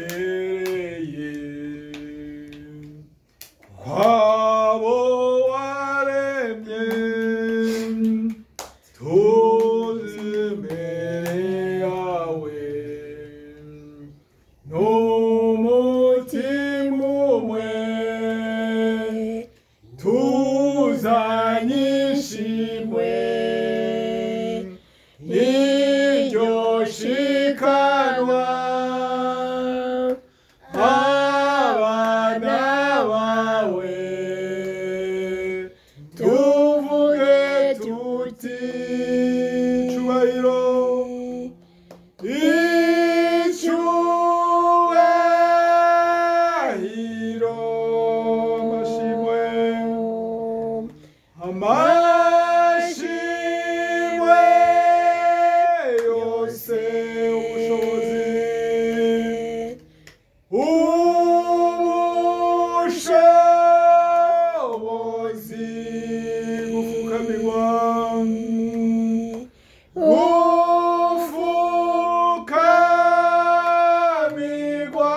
Birabereye kwabo waremye tuzi imbere yawe n'umutima umwe tuzanye ishimwe n'iryo shikanwa abana bawe tuvuge tuti icubahiro icubahiro amashimwe amashimwe yose ubushobozi ubushobozi gufukamirwa gufukamirwa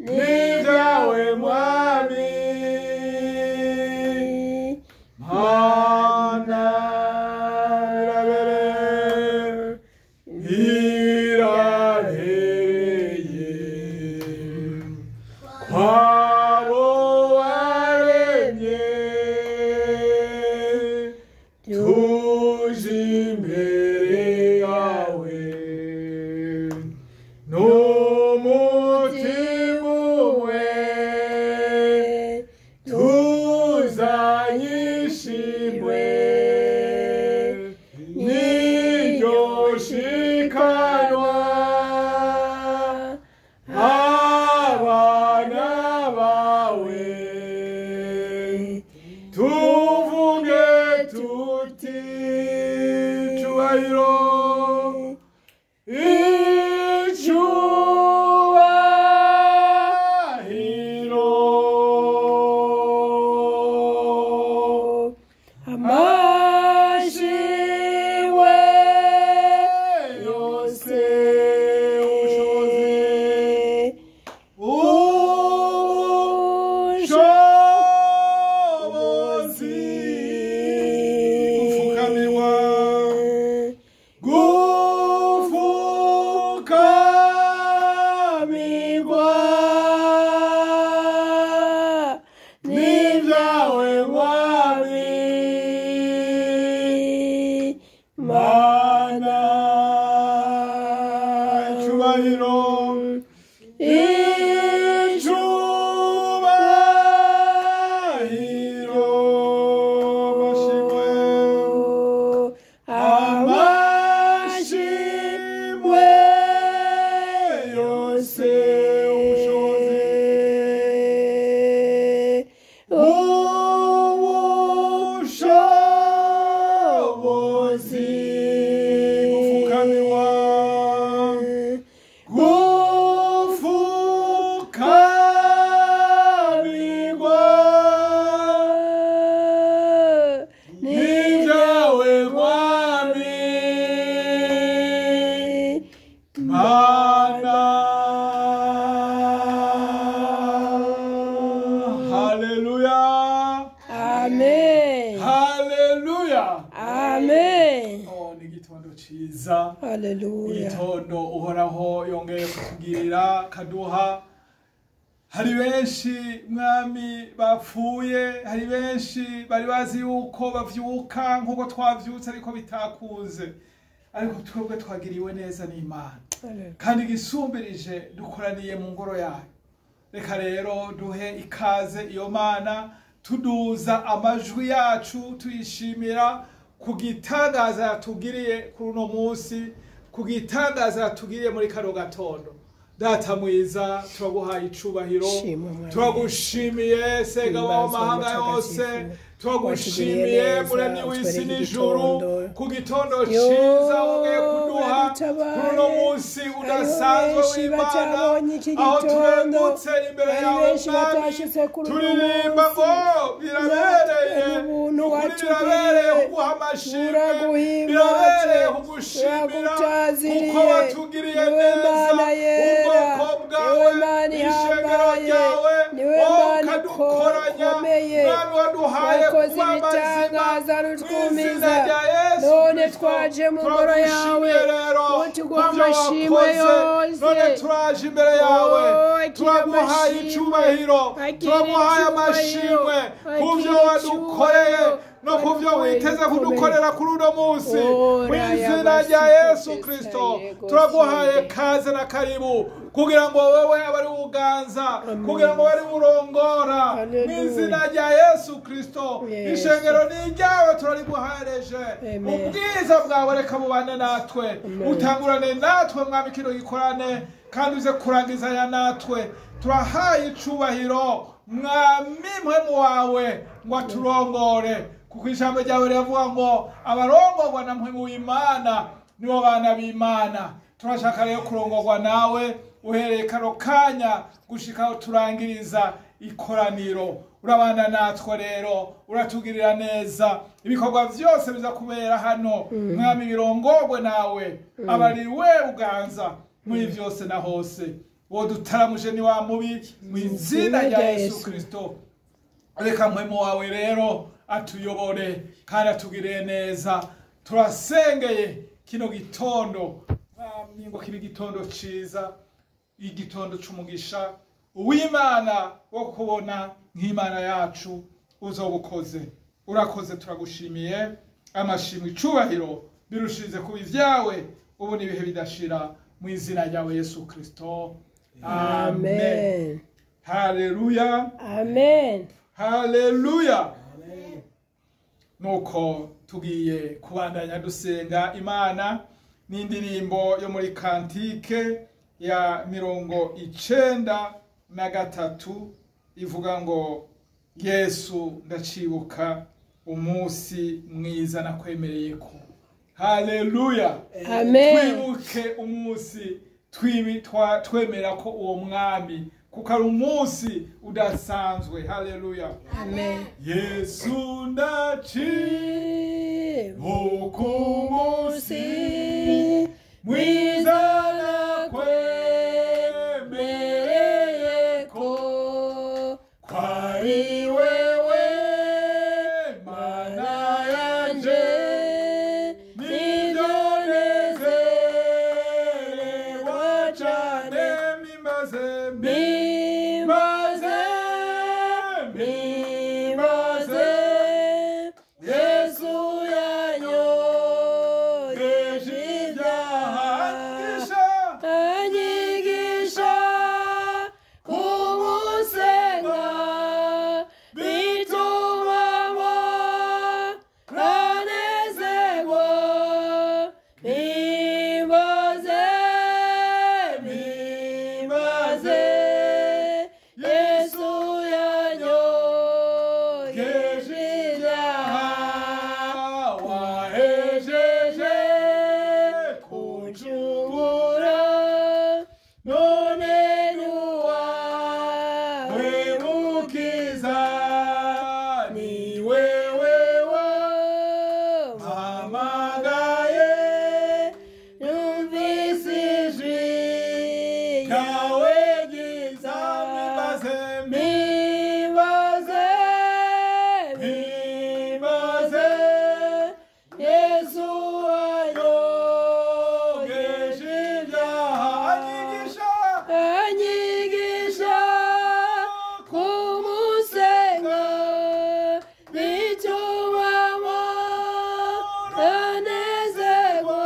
n'ibyawe mwami mana birabereye birabereye kwabo waremye tuje imbere yawe n'umutima umwe tuzanye ishimwe n'iryo shikanwa abana bawe tuvuge tuti cubahiro icubahiro Amashimwe yose ubushobozi ubushobozi gufukamirwa gufukamirwa n'ibyawe mwami mana icubahiro icubahiro amashimwe amashimwe yose ubushobozi ubushobozi gufukamirwa gufukamirwa n'ibyawe mwami mana haleluya Amen. haleluya Amen. Oh, ni igitondo ciza Hallelujah. igitondo uhoraho yongeye kutugirira kaduha hari benshi mwami bapfuye hari benshi bari bazi yuko bavyuka nk'uko twavyutse ariko bitakunze ariko twebwe twagiriwe neza n'imana kandi igisumbirije dukoraniye mu ngoro yayo reka rero duhe ikaze iyo mana tuduza amajwi yacu tuyishimira ku gitangaza yatugiriye kuri uno munsi ku gitangaza yatugiriye muri kano gatondo data mwiza turaguhaye icubahiro Shimwa Mwami. turagushimiye sega Himbazwa w'amahanga yose mutagatifu. turagushimiye Watugiriye neza, muremyi w'isi utwereka n'ijuru igitondo. ku gitondo Yo, ciza wongeye kuduha uradutabaye. kuri uno munsi Hariho udasanzwe benshi w'imana batabonye iki aho gitondo. turengutse imbere Hari yawe benshi mwami batashitse kuri uno turirimba ngo munsi. birabereye Natwe ubuntu ukuri watugiriye. birabereye kuguha amashimwe Turaguhimbaje. birabereye kugushima turagushimira Turagutaziriye. kuko watugiriye Niwe neza Mana yera. ubwoko Niwe bwawe Mana ishengero ihambaye. ryawe Niwe wowe Mana ukadukoranya ikomeye. mwami waduhaye Wakoze kuba bazima ibitangaza mu rutwumiza. izina rya Yesu None Kristo. twaje mu ngoro yawe Turagushimiye rero ngo tuguhe kubyo amashimwe wakoze. yose. None turaje imbere yawe Oh, akira turaguhaye amashimwe. icubahiro Akira turaguhaye icubahiro. amashimwe kubyo Akira wadukoreye icubahiro. no kubyo Wadukoreye witeze ibikomeye. kudukorera kuri uno munsi Oh, mu izina raya rya Yesu basi, Kristo yego, turaguhaye sinde. kaze na karibu kugira ngo wowe abe ari uganza kugira ngo abe ari urongora mu Hallelujah. izina rya Yesu Kristo Yes. ishengero ni iryawe turariguhereje Amen. ubwiza bwawe reka bubane natwe Amen. utangurane natwe mwami kino gikorane kandi uze kurangizanya natwe turahaye icubahiro mwami mpwemu wawe ngo aturongore kuko ijambo ryawe riravuga ngo abarongorwa na mpwemu w'Imana nibo bana b'Imana turashaka rero kurongorwa nawe uhereye kano kanya gushika aho turangiriza ikoraniro urabana natwe rero uratugirira neza ibikorwa byose biza kubera hano mwami birongorwe nawe aba ari we uganza muri byose na hose uwo dutaramuje ni wa mubi mu izina rya Yesu Kristo reka mpwemu wawe rero atuyobore kandi atugirire neza turasengeye kino gitondo mwami ngo kibe igitondo ciza igitondo c'umugisha uw'Imana wo kubona nk'Imana yacu uzobukoze urakoze turagushimiye amashimwe icubahiro birushirize kuba ivyawe ubu n'ibihe bidashira mu izina ryawe Yesu Kristo amen Amen. haleluya Amen. haleluya nuko tugiye kubandanya dusenga Imana n'indirimbo yo muri kantike ya 93 ivuga ngo Yesu ndacibuka umunsi mwiza nakwemereye ko haleluya Amen. twibuke umunsi twemera ko uwo mwami kuko ari umunsi udasanzwe haleluya Amen. Yesu ndacibuka umunsi mwiza nakwemereye ko kwari wewe Mana yanje nibyo nezererwa cane mimbaze mimbaze mimbaze Yesu yanyogeje ibyaha Anyigisha kumusenga bituma mpanezerwa mimbaze mimbaze Yesu yanyogeje ibyaha wahejeje kuncungura none nuwawe mukiza ni wewe wampamagaye numvise ijwi ryawe ryiza mimbaze mimbaze mimbaze Yesu wanyogeje ibyaha anyigisha anyigisha kumusenga bituma anezerwa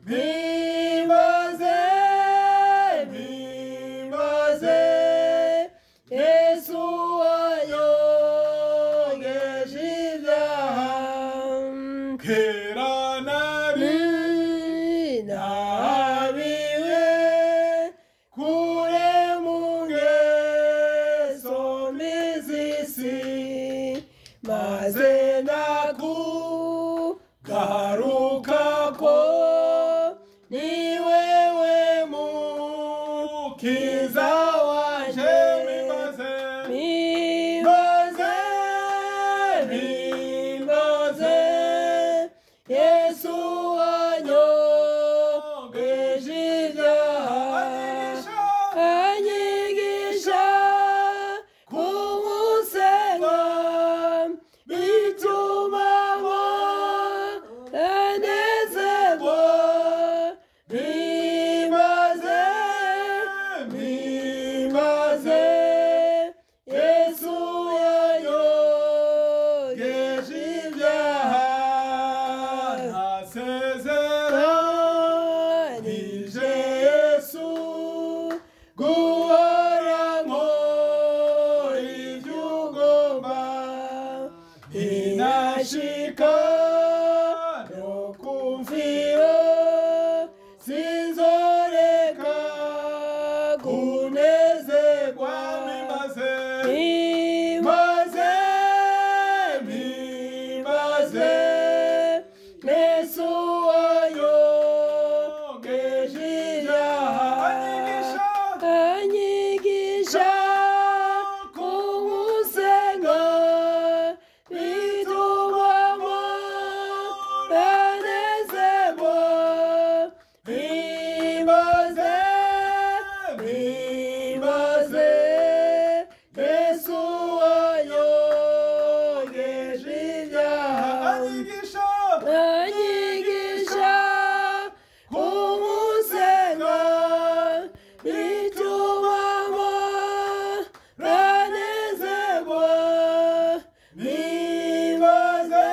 mimbaze mimbaze Yesu wanyogeje ibyaha kera nari nabiwe kure mu ngeso mbi z'isi maze ndakugaruka ko ni wewe mukiza wanje mimbaze mimbaze mimbaze Yesu wanyogeje Nasezeranije Yesu guhora nkora ibyo ugomba, inashika no kumvira, sinzoreka kunezerwa. Mpimaze, mpimaze, mpimaze Yesu wanyogeje ibyaha. Anyigisha, anyigisha kumusenga, bituma banezerwa. Mpimaze, mpimaze Yesu wanyogeje ibyaha. Anyigisha, anyigisha kumusenga, bituma banezerwa. Mpimaze,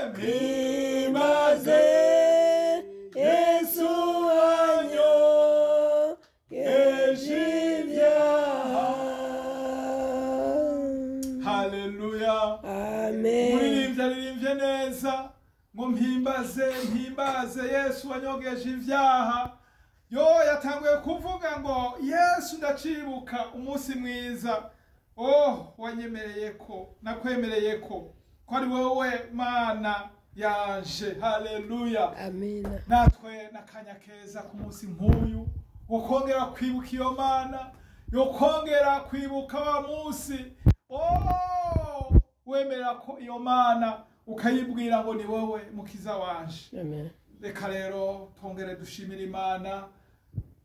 mpimaze Yesu wanyogeje ibyaha. Haleluya. Amen. Umuririmbyi aririmbye neza ngo mpimbaze, mpimbaze Yesu wanyogeje ibyaha. Yo yatanguye kuvuga ngo Yesu ndacibuka umunsi mwiza, oh wanyemereye ko, nakwemereye ko ari wowe Mana yanje. Haleluya. Amen. Natwe n'akanya keza ku munsi nk'uyu wo kongera kwibuka iyo Mana, yo kongera kwibuka wa munsi, oh wemera ko iyo Mana ukayibwira ngo ni wowe mukiza wanje. Amen. Reka rero twongere dushimire Imana,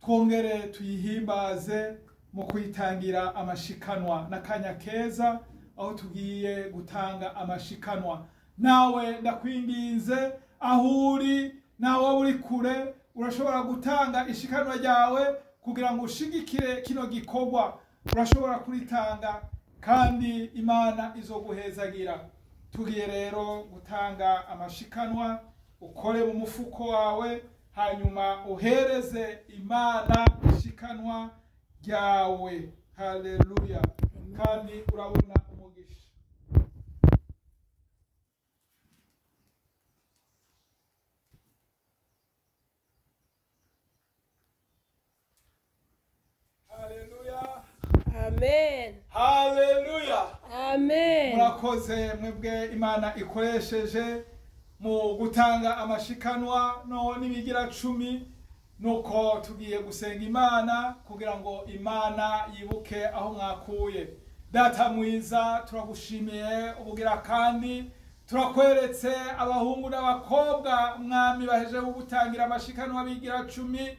twongere tuyihimbaze mu kuyitangira amashikanwa. N'akanya keza aho tugiye gutanga amashikanwa. Nawe ndakwinginze, aho uri, nawe uri kure, urashobora gutanga ishikanwa ryawe kugira ngo ushigikire kino gikorwa. Urashobora kuritanga kandi Imana izoguhezagira. Tugiye rero gutanga amashikanwa. Ukore mu mufuko wawe, hanyuma uhereze Imana ishikanwa ryawe. Haleluya. Kandi urabona umugisha. Haleluya. Amen. Haleluya. Amen. Murakoze mwebwe Imana ikoresheje mu gutanga amashikanwa no n'ibigira 10. Nuko tugiye gusenga Imana kugira ngo Imana yibuke aho mwakuye. Data mwiza, turagushimiye ubugira kandi turakweretse abahungu n'abakobwa mwami baheje gutangira amashikanwa bigira 10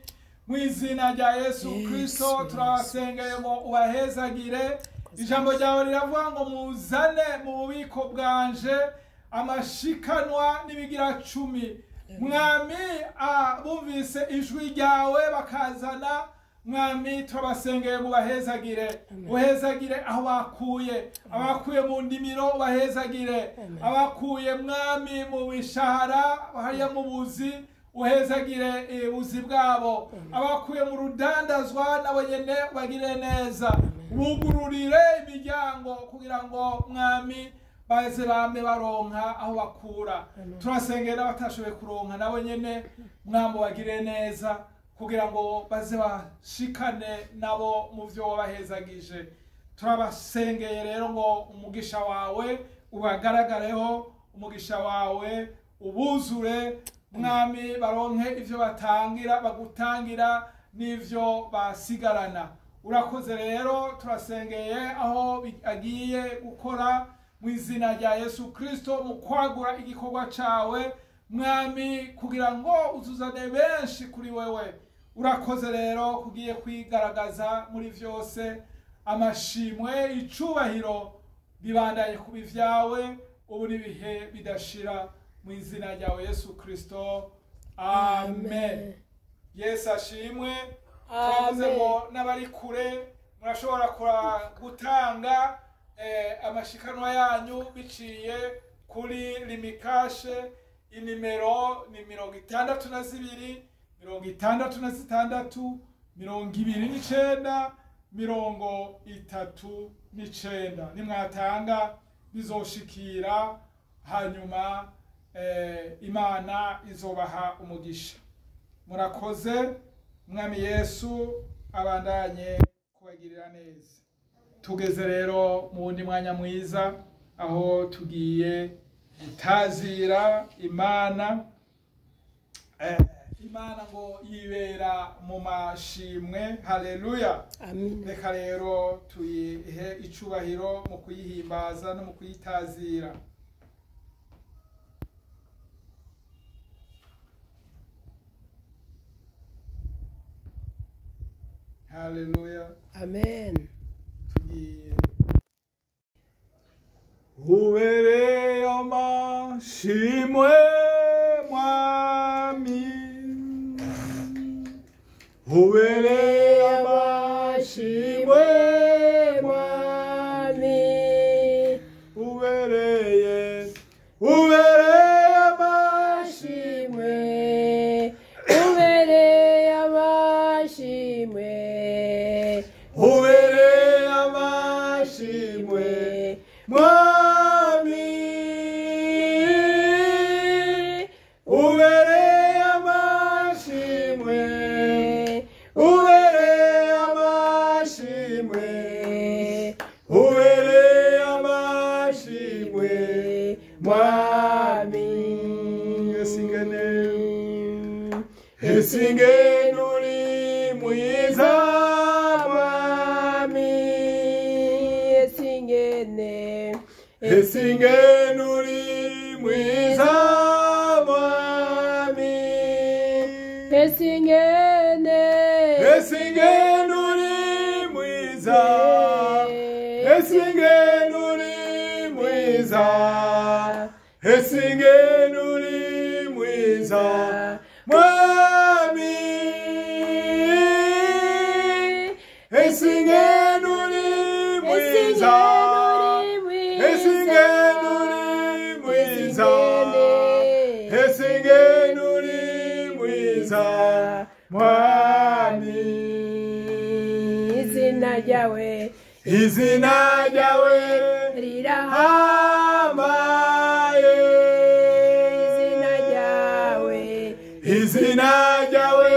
mu izina rya Yesu Kristo. Turabasengeye ngo ubahezagire. Ijambo ryawe riravuga ngo muzane mu bubiko bwanje amashikanwa n'ibigira 10. Mwami, bumvise ijwi ryawe bakazana, mwami turabasengeye ngo ubahezagire. Uhezagire aho bakuye, abakuye mu ndimiro ubahezagire, abakuye mwami mu bishahara hariya mu buzi uhezagire ubuzi bwabo, abakuye mu rudandazwa nabo nyene ubagire neza, bugururire imiryango kugira ngo mwami baze bame baronka aho bakura. Turasengera n'abatashoboye kuronka nabo nyene mwami bagire neza kugira ngo baze bashikane nabo mu vyo wabahezagije. Turabasengeye rero ngo umugisha wawe ubagaragareho, umugisha wawe ubuzure mwami, baronke ivyo batangira bagutangira n'ivyo basigarana. Urakoze rero, turasengeye aho agiye gukora mu izina rya Yesu Kristo mu kwagura igikorwa cawe mwami, kugira ngo uzuzane benshi kuri wewe. Urakoze rero kugiye kwigaragaza muri vyose. Amashimwe icubahiro bibandanye kuba ivyawe ubu n'ibihe bidashira mu izina ryawe Yesu Kristo, amen. Yesu ashimwe. Twavuze ngo n'abari kure murashobora gutanga amashikanwa yanyu biciye kuri Limikashe. Inimero ni 62 66 29 39. Nimwatanga bizoshikira, hanyuma Imana izobaha umugisha. Murakoze. Mwami Yesu abandanye kubagirira neza. Tugeze rero mu wundi mwanya mwiza aho tugiye gutazira Imana. Imana ngo yibera mu mashimwe. Haleluya. Amen. Reka rero tuyihe icubahiro mu kuyihimbaza no mu kuyitazira. Haleluya. Amen. Tugiye. Ubereye amashimwe Mwami, ubereye amashimwe Mwami, ubereye, ubereye amashimwe, ubereye amashimwe, ubereye amashimwe Mwami, ubereye amashimwe, ubereye amashimwe, ubereye amashimwe Mwami. Esingene, esingene uri mwiza Mwami, Esingene, esingene uri mwiza Mwami, esingene, esingene uri mwiza, esingene uri mwiza, esingene uri mwiza Mwami, esingene uri mwiza, esingene uri mwiza, esingene uri mwiza Mwami. Izina ryawe, izina ryawe rirahambaye, rihambaye, izina ryawe, izina ryawe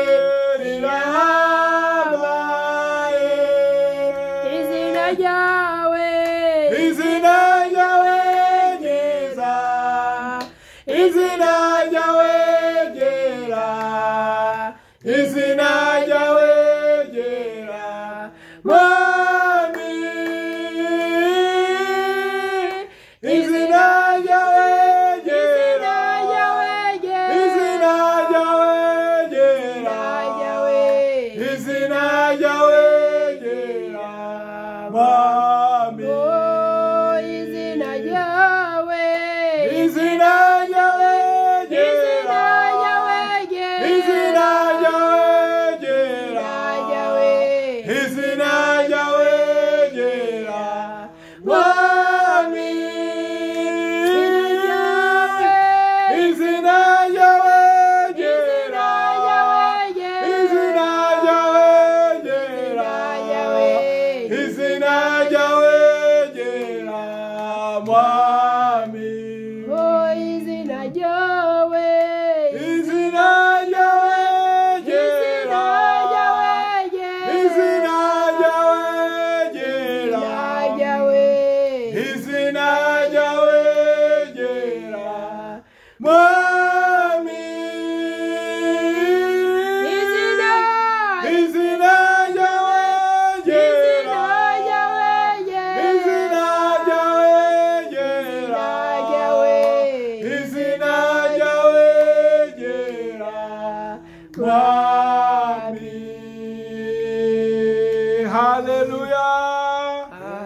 rirahambaye, izina ryawe, izina ryawe ryiza, izina ryawe ryera, izina ryawe ryera Mwami, izina ryawe ryera, izina ryawe ryera, izina ryawe ryera Mwami, izina ryawe, izina ryawe ryera, izina ryawe ryera, izina ryawe ryera Mwami, izina ryawe ryera, izina ryawe ryera, izina ryawe ryera Mwami, izina ryawe, izina ryawe ryera, izina ryawe ryera, izina ryawe ryera Mwami, izina, izina ryawe ryera, izina ryawe ryera, izina ryawe ryera Mwami. Haleluya.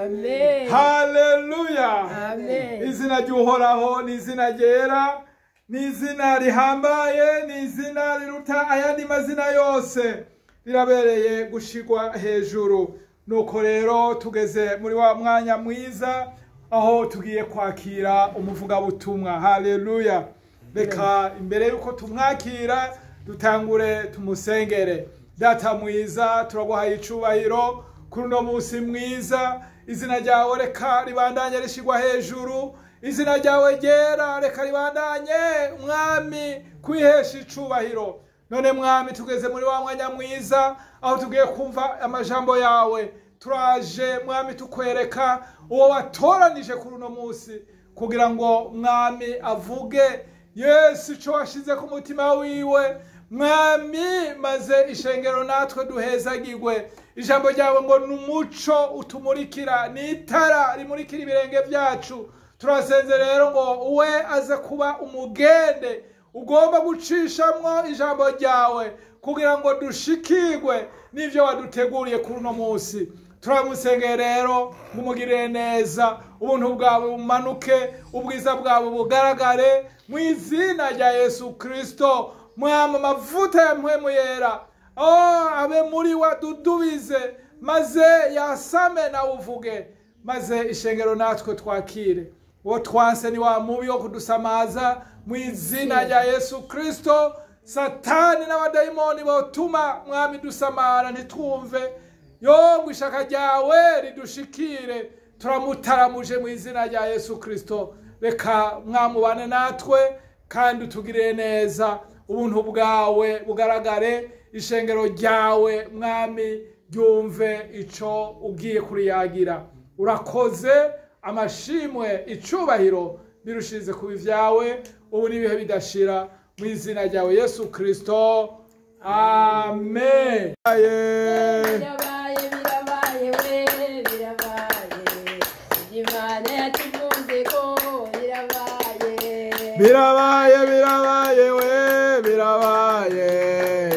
Amen. Haleluya. Amen. Izina ry'Uhoraho ni izina ryera, ni izina rihambaye, ni izina riruta ayandi mazina yose, rirabereye gushigwa hejuru. Nuko rero tugeze muri wa mwanya mwiza aho tugiye kwakira umuvugabutumwa. Haleluya. Reka imbere yuko tumwakira dutangure tumusengere. Data mwiza, turaguhaye icubahiro kuri uno munsi mwiza. Izina ryawe reka ribandanye rishigwa hejuru, izina ryawe ryera reka ribandanye Mwami kwihesha icubahiro. None Mwami, tugeze muri wa mwanya mwiza aho tugiye kumva amajambo yawe. Turaje Mwami tukwereka uwo watoranije kuri uno munsi kugira ngo Mwami avuge Yesu ico washize ku mutima wiwe, Mwami, maze ishengero natwe duhezagirwe. Ijambo ryawe ngo ni umuco utumurikira, ni itara rimurikira ibirenge byacu. Turasenze rero ngo uwe aze kuba umugende ugomba gucishamwo ijambo ryawe kugira ngo dushikirwe n'ivyo waduteguriye kuri uno munsi. Turamusengeye rero ngo umugirire neza, ubuntu bwawe bumanuke, ubwiza bwawe bugaragare mu izina rya Yesu Kristo. Mwami, amavuta ya mpwemu yera abe muri wa dudubize, maze yasame nawe uvuge, maze ishengero natwe twakire. Uwo twanse ni wa mubi wo kudusamaza mu izina rya Yesu Kristo. Satani n'abadayimoni botuma Mwami dusamara ntitwumve, yo ngo ishaka ryawe ridushikire, turamutaramuje mu izina rya Yesu Kristo. Reka mwamubane natwe kandi utugirire neza, ubuntu bwawe bugaragare, ishengero ryawe Mwami ryumve ico ugiye kuriyagira. Urakoze, amashimwe icubahiro birushirize kuba ivyawe ubu n'ibihe bidashira, mu izina ryawe Yesu Kristo, amen. Birabaye, birabaye we, birabaye. Imana yatuvuze ko birabaye. Birabaye, birabaye we, birabaye.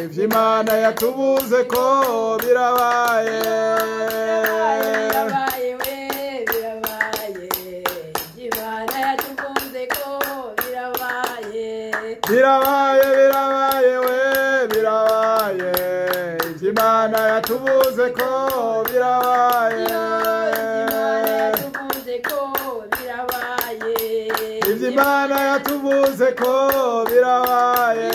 Ivy'Imana yatuvuze ko birabaye. Birabaye we, birabaye. Imana yatuvuze ko birabaye. Birabaye, birabaye we, birabaye. Ivy'Imana yatuvuze ko birabaye. Imana yatuvuze ko birabaye.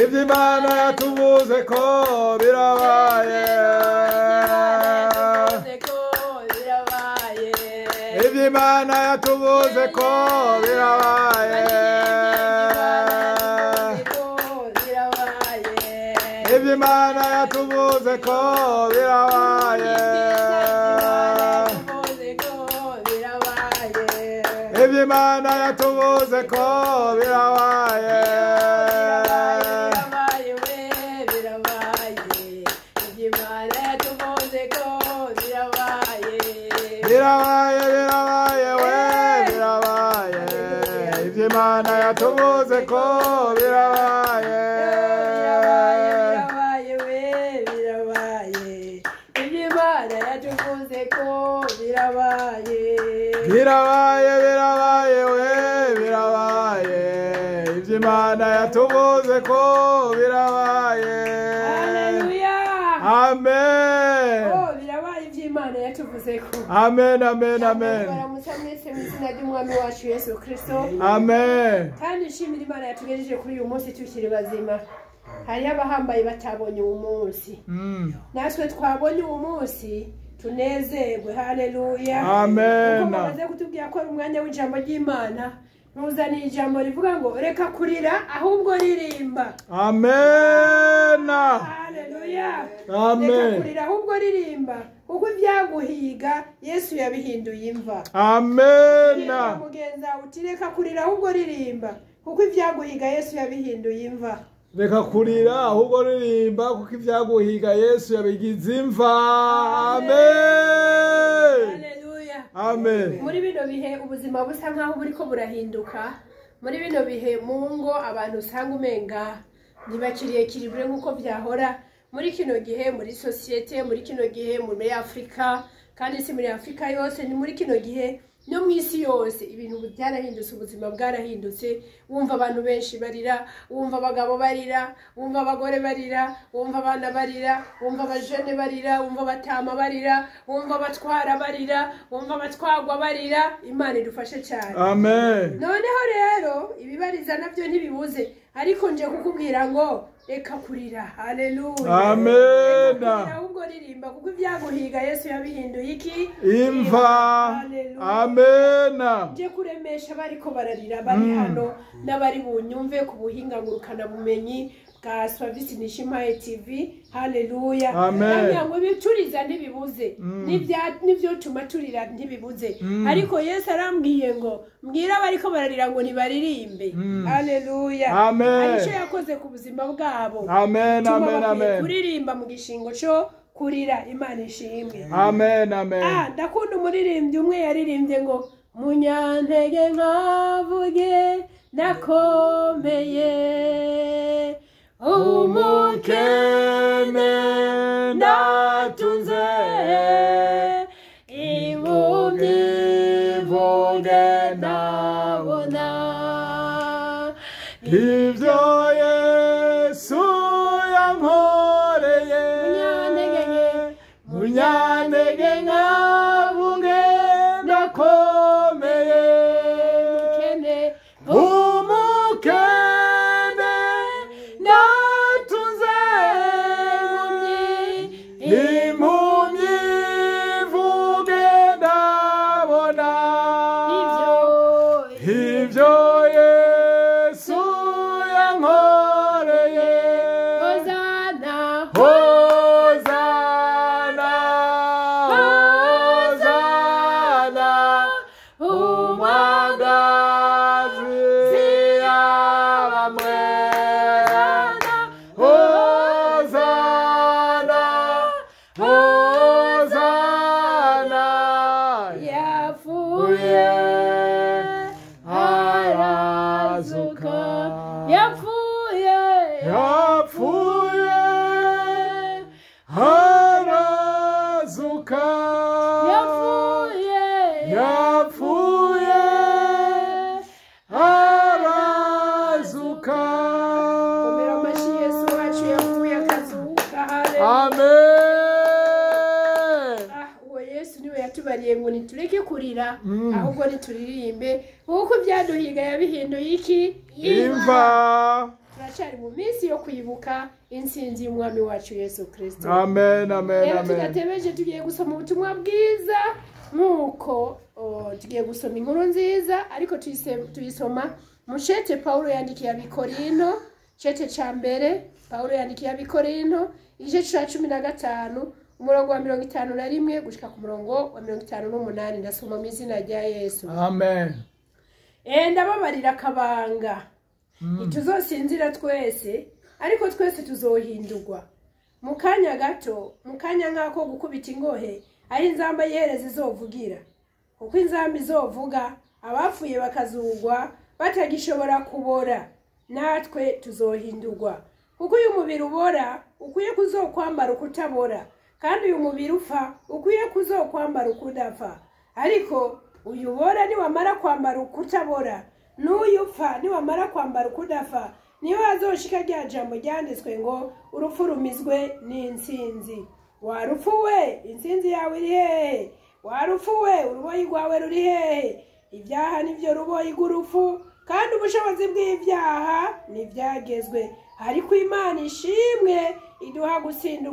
Ivy'Imana yatuvuze ko birabaye. Ivy'Imana yatuvuze ko birabaye. Ivy'Imana yatuvuze ko birabaye. Ivy'Imana yatuvuze ko birabaye. Ivy'Imana yatuvuze ko birabaye. Birabaye, birabaye we, birabaye. Ivy'Imana yatuvuze ko birabaye. Birabaye we, birabaye. Iby'Imana yatuvuze ko birabaye. Birabaye, birabaye we, birabaye. Ivy'Imana yatuvuze ko birabaye. Haleluya. Amen. Oh, birabaye iby'Imana yatuvuze ko. Amen, amen, amen. Baramutsa mwese mu izina ry'Umwami wacu Yesu Kristo. Amen. Kandi nshimira Imana yatugejeje kuri uyu munsi tukiri bazima. Hariho abahambaye batabonye uwo munsi. Natwe twabonye uwo munsi tunezerwe. Haleluya. Amen. Kuko bamaze kutubwira ko ari umwanya w'ijambo ry'Imana. Ntuzaniye ijambo rivuga ngo reka kurira ahubwo ririmba. Amen. Haleluya. Amen. Reka kurira ahubwo ririmba, kuko ibyaguhiga Yesu yabihinduye imva. Amen. Mugenzi wawe uti reka kurira ahubwo ririmba, kuko ibyaguhiga Yesu yabihinduye imva. Reka kurira ahubwo ririmba, kuko ibyaguhiga Yesu yabigize imva. Amen. Haleluya. Amen. Muri bino bihe ubuzima busa nkaho buriko burahinduka. Muri bino bihe mu ngo abantu usanga umenga ntibakiriye kiribure nk'uko byahora. Muri kino gihe muri sosiyete, muri kino gihe muri Afrika, kandi si muri Afrika yose, ni muri kino gihe No mu isi yose ibintu byarahindutse, ubuzima bwarahindutse. Wumva abantu benshi barira, wumva abagabo barira, wumva abagore barira, wumva abana barira, wumva abajene barira, wumva abatama barira, wumva abatwara barira, wumva abatwagwa barira. Imana idufashe cyane. Amen. Noneho rero ibibariza nabyo ntibibuze, ariko nje kukubwira ngo reka kurira. Haleluya. Amen. Ahubwo ririmba, kuko ibyaguhiga Yesu yabihinduye iki? Imva. Amen. Nje kuremesha bariko bararira bari hano n'abari bunyumve ku buhinga ngurukana bumenyi bwa Swavisi Nishimaye TV. Haleluya. Amen. Ngo ibituriza ntibibuze, n'ibyo tuma turira ntibibuze, ariko Yesu arambwiye ngo mbwira abariko bararira ngo ntibaririmbe. Haleluya. Amen. Icyo yakoze ku buzima bwabo. Amen. Amen. Amen. Kuririmba mu gishingo cyo kurira. Imana ishimwe. Amen. Amen. Ndakunda umuririmbyi umwe yaririmbye ngo munyantege nkavuge nakomeye, umukene ndatunze, impumyi ivuge ndabona, ibyo Yesu yankoreye. Munyantege nkavuge ndakomeye, umukene ndatunze, impumyi ivuge ndabona, ibyo Yesu yankoreye. Hozana, Hozana, Hozana, umwagazi yabamwe. Hozana, Hozana, yapfuye arazuka. Yapfuye, yapfuye arazuka. Yapfuye, yapfuye arazuka. Komera amashyi Yesu wacu yapfuye akazuka. Amen. Uwo Yesu niwe yatubariye ngo nitureke kurira, ahubwo nituririmbe, kuko ibyaduhiga yabihinduye iki? Imva. Turacyari mu minsi yo kwibuka intsinzi y'umwami wacu Yesu Kristo. Amen. Amen. Rero Amen. tudatebeje tugiye gusoma ubutumwa bwiza, nk'uko tugiye gusoma inkuru nziza, ariko tuyisoma mu cete Paulo yandikiye Abikorino, cete ca mbere Paulo yandikiye Abikorino, igice ca 15 umurongo wa 51 gushika ku murongo wa 58. Ndasoma mu izina rya Yesu. Amen. Ndababarira akabanga, ntituzosinzira twese, ariko twese tuzohindurwa mu kanya gato, mu kanya nk'ako gukubita ingohe, aho inzamba y'iherezo izovugira. Kuko inzamba izovuga, abapfuye bakazugwa batagishobora kubora, natwe tuzohindurwa. Kuko uyu mubiri ubora ukwiye kuzokwambara ukutabora, kandi uyu mubiri upfa ukwiye kuzokwambara ukudapfa. Ariko uyu ubora niwamara kwambara ukutabora, n'uyu upfa niwamara kwambara ukudapfa, niyo hazoshika rya jambo ryanditswe ngo urupfu rumizwe n'intsinzi. Wa rupfu we, intsinzi yawe iri hehe? Wa rupfu we, uruboyi rwawe ruri hehe? Ibyaha nivyo ruboyi rw'urupfu, kandi ubushobozi bw'ibyaha ntibyagezwe. Ariko Imana ishimwe iduha gutsinda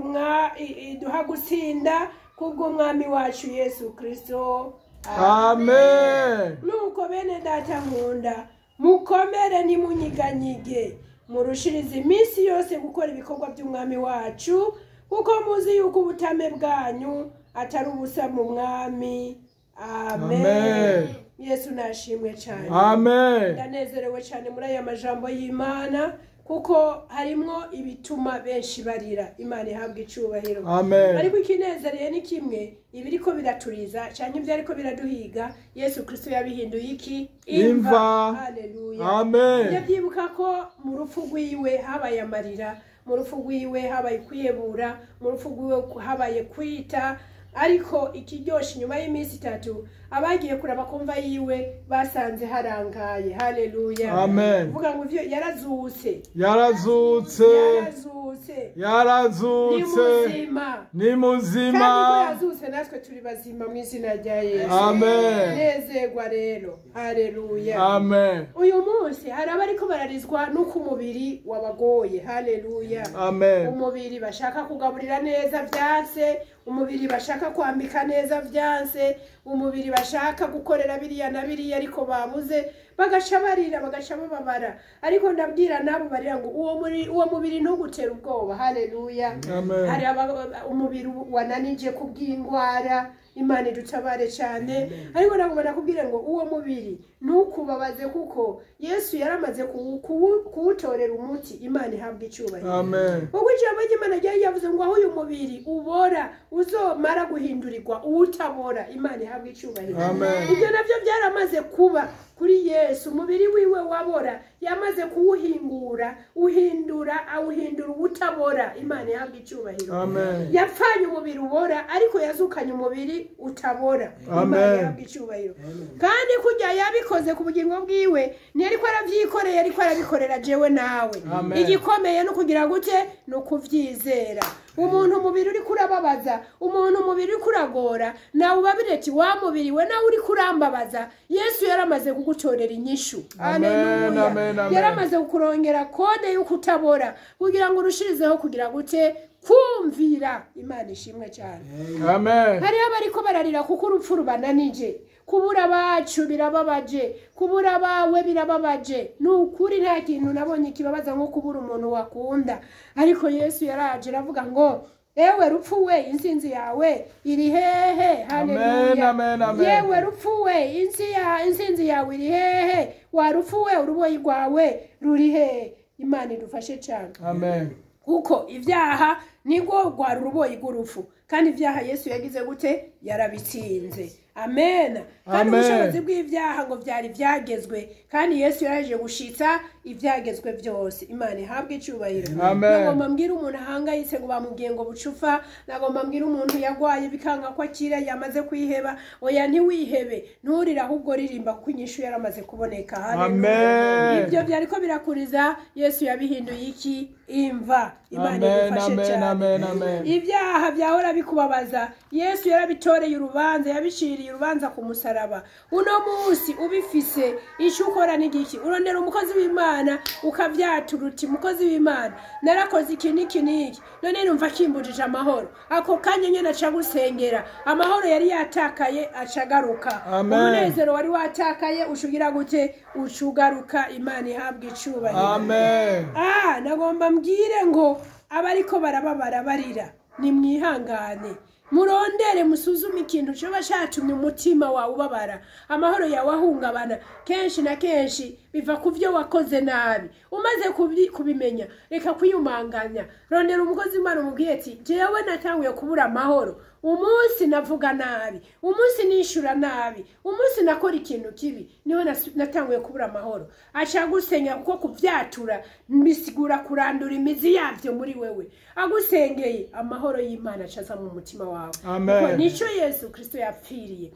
iduha gutsinda kubw'umwami wacu Yesu Kristo. Amen. Nuko bene data nkunda, mukomere ntimunyiganyige, murushirize iminsi yose gukora ibikorwa by'umwami wacu, kuko muzi yuko ubutame bwanyu atari ubusa mu mwami. Amen. Amen. Yesu nashimwe cyane. Amen. Ndanezerewe cyane muri aya majambo y'Imana, kuko harimwo ibituma benshi barira. Imana ihabwa icubahiro. Amen. Ariko ikinezereye ni kimwe, ibiriko biraturiza canke ibyo ariko biraduhiga, Yesu Kristo yabihinduye iki? Imva. Haleluya. Amen. Ndabyibuka ko mu rupfu rwiwe habaye amarira, mu rupfu rwiwe habaye kwiyebura, mu rupfu rwiwe habaye kwita, Ariko ikiryoshe, inyuma y'iminsi 3 abagiye kuraba kumva yiwe basanze harangaye. Haleluya. Amen. Vuga ngo ivyo yarazutse. Yarazutse. Yarazutse. Yarazutse. Ni muzima. Ni muzima. Kandi ko yazutse natwe turi bazima mu izina rya Yesu. Amen. Nezerwa rero. Haleluya. Amen. Uyu munsi hari abariko bararizwa n'uko umubiri wabagoye. Haleluya. Amen. Umubiri bashaka kugaburira neza vyanse, umubiri bashaka kwambika neza vyanse, umubiri bashaka gukorera biriya na biriya ariko babuze, bagaca barira, bagaca bababara. Ariko ndabwira nabo barira ngo uwo mubiri ntugutera ubwoba. Haleluya. Amen. Hari umubiri wananije kubw'ingwara, Imana idutabare cyane. Ariko nagomba nakubwira ngo uwo mubiri ntukubabaze, kuko Yesu yaramaze kuwutorera umuti. Imana ihabwa icyubahiro. Amen. Kuko ijambo ry'Imana ryari yavuze ngo aho uyu mubiri ubora uzomara guhindurirwa uwutabora. Imana ihabwa icyubahiro. Amen. Ibyo nabyo byaramaze kuba kuri Yesu. Umubiri wiwe wabora yamaze kuwuhingura, awuhindura uwutabora. Imana ihabwa icyubahiro. Amen. Yapfanye umubiri ubora, ariko yazukanye umubiri utabora. Amen. Imana ihabwa icyubahiro. Kandi kujya yabikoze ku bugingo bwiwe, ntiyariko arabyikoreye, ariko arabikorera jewe nawe. Amen. Igikomeye no kugira gute? No kuvyizera. Umuntu umubiri uri kurababaza, umuntu umubiri uri kuragora, nawe ubabire ati wa mubiri we nawe uri kurambabaza. Yesu yaramaze kugutorera inyishu. Amen, Haleluya. amen, amen. Yaramaze kukurongera kode y'ukutabora kugira ngo urushirizeho kugira gute? Kumvira. Imana ishimwe cyane. Amen. Hariho abariko bararira kuko urupfu rubananije. Kubura abacu birababaje, kubura abawe birababaje. Ni ukuri nta kintu nabonye kibabaza nko kubura umuntu wakunda. Ariko Yesu yaraje aravuga ngo ewe rupfu we, intsinzi yawe iri hehe? Haleluya. Amen, amen. Yewe rupfu we, intsinzi yawe iri hehe? Wa rupfu we, uruboyi rwawe ruri hehe? Imana idufashe cyane. Amen. Kuko ibyaha nibwo rwari uruboyi rw'urupfu, kandi ibyaha Yesu yagize gute? Yarabitsinze. Amen. Kandi ubushobozi bw'ibyaha ngo byari byagezwe, kandi Yesu yaraje gushitsa ibyagezwe byose. Imana ihabwe icyubahiro. Nagomba mbwira umuntu ahangayitse ngo bamubwiye ngo bucufa, nagomba mbwira umuntu yagwaye bikanga ko akira, yamaze kwiheba. Oya, ntiwihebe, nturire, ahubwo ririmba kuko inyishu yaramaze kuboneka. Amen. Ibyo byariko birakuriza, Yesu yabihinduye iki? Imva. Imana idufashe cyane. Amen, amen. Ibyaha byahora bikubabaza, Yesu yarabitoreye urubanza, yabiciriye urubanza ku musaraba. Uno munsi ubifise, icyo ukora ni giki? Urondera umukozi w'Imana ukavyatura uti mukozi w'Imana, narakoze iki n'iki n'iki, none numva kimbujije amahoro. Ako kanya nyene aca gusengera, amahoro yari yatakaye acagaruka, umunezero wari watakaye ushugira gute? Ucugaruka. Imana ihabwa icubahiro. Amen. Nagomba mbwire ngo abariko barababara barira, nimwihangane, murondere, musuzume ikintu coba catumye umutima wawe ubabara, amahoro yawe ahungabana. Kenshi na kenshi biva ku byo wakoze nabi. Umaze kubimenya, reka kwiyumanganya, rondera umukozi w'Imana umubwiye ati jewe natanguye kubura amahoro umunsi navuga nabi, umunsi nishura nabi, umunsi nakora ikintu kibi, niho natanguye kubura amahoro. Aca agusenya, kuko kuvyatura bisigura kurandura imizi yavyo muri wewe. Agusengeye, amahoro y'Imana acaza mu mutima wawe. Amen. Nico Yesu Kristo yapfiriye.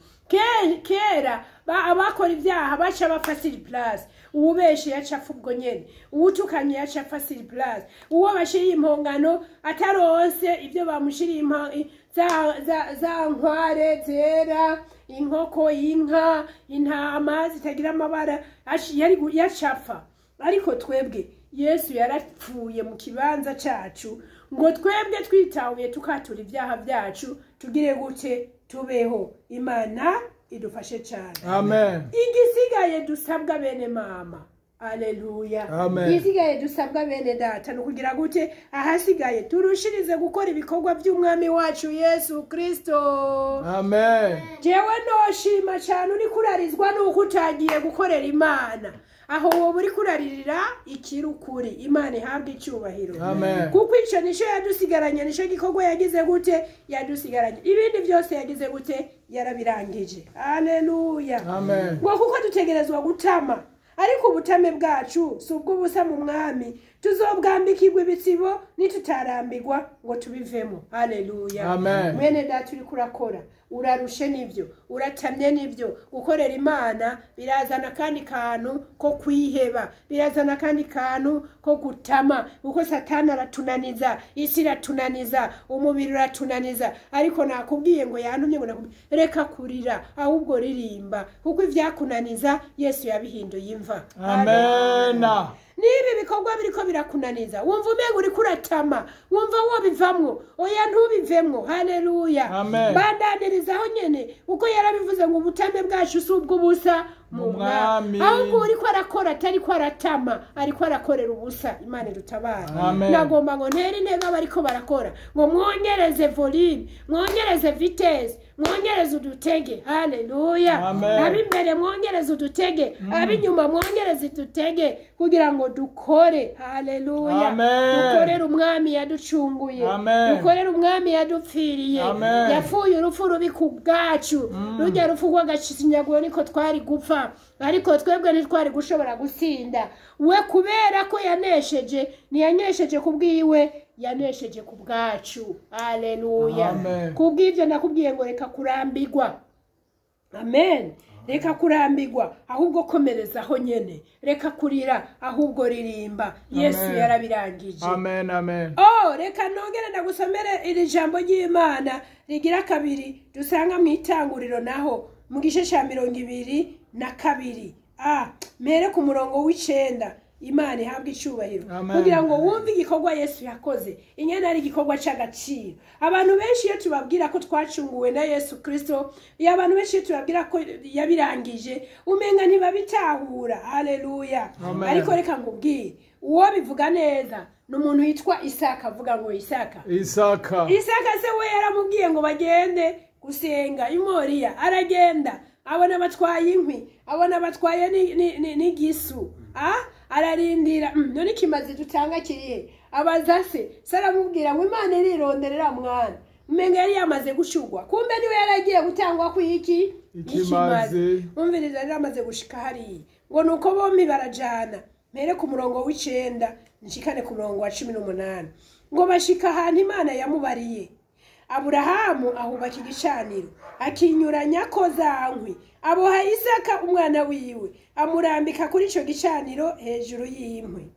Kera abakora ibyaha baca bapfa sur place, uwubeshe yaca apfa ubwo nyene, uwutukanye yaca apfa sur place, uwo bashiriye impongano ataronse ibyo bamushiriye za nkware zera, inkoko, inka, intama zitagira amabara, yaca apfa. Ariko twebwe Yesu yarapfuye mu kibanza cacu ngo twebwe twitahuye tukatura ibyaha byacu, tugire gute? Tubeho. Imana idufashe cyane. Amen. Igisigaye dusabwa bene mama, Aleluya. Amen. Igisigaye dusabwa bene data ni ukugira gute? Ahasigaye turushirize gukora ibikorwa by'umwami wacu Yesu Kristo. Amen. Jewe noshima cyane uri kurarizwa nuko utagiye gukorera Imana. Aho wowe uri kuraririra ikirukuri. Imana ihabwe icyubahiro. Amen. Kuko ico nico yadusigaranye, nico gikorwa yagize gute? Yadusigaranye. Ibindi byose yagize gute? Yarabirangije. Haleluya. Amen. Ngo kuko dutegerezwa gutama, ariko ubutame bwacu si ubw'ubusa mu mwami. Tuzobwambikirwa ibitsibo nitutarambirwa ngo tubivemo. Haleluya. Amen. Mwene data, uriko urakora, urarushe nibyo, uratamye nibyo. Gukorera Imana birazana akandi kantu ko kwiheba, birazana akandi kantu ko gutama, kuko Satani aratunaniza, isi iratunaniza, umubiri uratunaniza. Ariko nakubwiye ngo yantumye ngo nakubwiye, reka kurira ahubwo ririmba, kuko ivyakunaniza Yesu yabihinduye imva. Amena. Niba ibikorwa biriko birakunaniza, wumva umenga uriko uratama, wumva wobivamwo, oya, ntubivemwo. Haleluya. Amen. Bandanirizaho nyene, kuko yarabivuze ngo ubutame bwacu si ubw'ubusa mu Mu Mwami. Mwami. Ahubwo uriko arakora atariko aratama, ariko arakorera ubusa. Imana idutabare. Amen. Nagomba ngo ntere intege abariko barakora, ngo mwongereze volume, mwongereze vitesse, mwongereze udutege. Haleluya. Amen. Ab'imbere mwongereze udutege, ab'inyuma mwongereze udutege, kugira ngo dukore. Haleluya. Amen. Dukorere Umwami yaducunguye. Amen. Dukorere Umwami yadupfiriye. Amen. Yapfuye urupfu rubi ku bwacu. Rujya rupfu rw'agashinyaguro niko twari gupfa, ariko twebwe ntitwari gushobora gutsinda. We kubera ko yanesheje, ntiyanesheje ku bwiwe, yanesheje ku bwacu. Haleluya. Amen. Kubw'ibyo nakubwiye ngo reka kurambirwa. Amen. Reka kurambirwa ahubwo komerezaho nyene. Reka kurira ahubwo ririmba. Yesu Amen. yarabirangije. Amen, amen. Oh, reka nongere ndagusomere iri jambo ry'Imana rigira kabiri dusanga mu Itanguriro, naho mu gice cya 22. Mere ku murongo w'9. Imana ihabwe icyubahiro. Amen. Kugira ngo wumve igikorwa Yesu yakoze ingene ari igikorwa cy'agaciro. Abantu benshi iyo tubabwira ko twacunguwe na Yesu Kristo, iyo abantu benshi iyo tubabwira ko yabirangije, umenga ntibabitahura. Haleluya. Amen. Ariko reka nkubwire, uwo bivuga neza ni umuntu witwa Isaka. Avuga ngo Isaka. Isaka. Isaka se we yaramubwiye ngo bagende gusenga imoriya, aragenda, abona batwaye inkwi, abona batwaye n'igisu. Ararindira, none ikimazi dutanga kirihe? Abaza se, se aramubwira ngo Imana irironderera mwana. Umenga yari yamaze gushugwa, kumbe niwe yaragiye gutangwa ku iki? Ikimazi. Umviriza, yari amaze gushika hariya, ngo nuko bombi barajana. Mpere ku murongo w'9 nshikane ku murongo wa 18. Ngo bashika ahantu Imana yamubariye, Aburahamu ahubaka igicaniro, akinyuranya ko za nkwi, aboha Isaka umwana wiwe, amurambika kuri ico gicaniro hejuru y'inkwi.